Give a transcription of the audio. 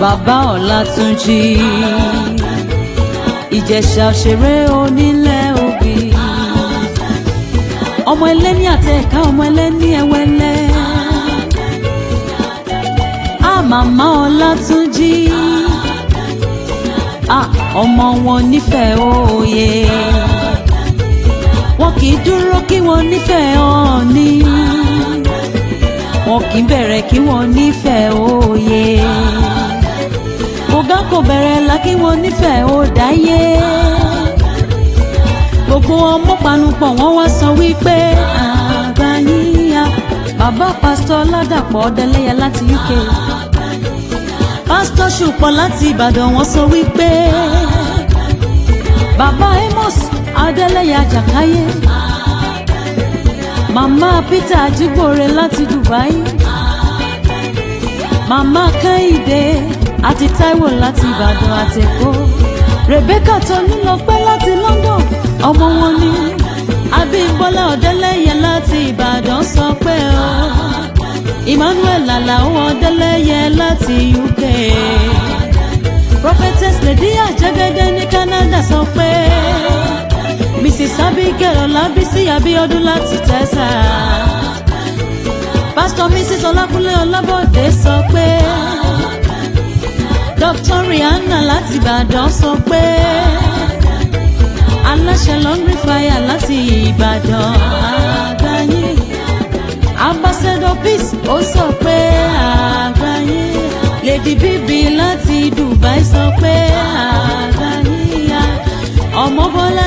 Bàbá Ọlátúnjí, Ìjẹ̀ṣà òṣèré onílẹ̀ òbí, ọmọ ẹlẹ́ni àtẹ̀ká, ọmọ ẹlẹ́ni ẹ̀wẹ́lẹ́. A màmá Ọlátúnjí, a ọmọ wọn nífẹ̀ẹ́ òye, wọn kì í dúró kí wọ́n nífẹ̀ẹ́ Ọọ̀ni, wọn kì í bẹ̀rẹ̀ kí wọ́n nífẹ̀ẹ́ òye, kògá kò bẹ̀rẹ̀ la kí wọ́n nífẹ̀ẹ́ ó dáyé. Gbogbo ọmọ panupọ̀, wọ́n wá sọ wípé àgbà yíya. Bàbá Pásítọ̀ Ládàpọ̀ Ọdẹlẹ́yẹ láti UK, Pásítọ̀ Ṣùpọ̀ láti Ìbàdàn, wọ́n sọ wípé bàbá Amos Adélẹ́yẹ Àjàkáyé, màmá Peter Ajígbòre láti Dubai, màmá Kẹ́hìndé àti Táíwò láti Ìbàdàn àtẹ̀kọ́, Rebecca Tolúlọpẹ́ láti London, ọmọ wọn ni Abímbọ́lá Ọ̀dẹ́lẹ́yẹ láti Ìbàdàn sọ pé o, Emmanuel Alao Ọ̀dẹ́lẹ́yẹ láti UK, Prophetess Lydia Jẹ́gẹ́dẹ́ ní Canada sọ pé Mrs Abigail Ọlábísí Abíọ́dún láti Texas, Pastor Mrs Ọlákúnlé Ọlábọ̀dé sọ pé Dr Rihanna láti Ìbàdàn sọ pé aláṣẹ Laundry Fire láti Ìbàdàn àgbáyé, Ambassador Peace ó sọ pé àgbáyé, Lady Bibi láti Dubai sọ pé àgbáyé, Ọmọbọ́lá.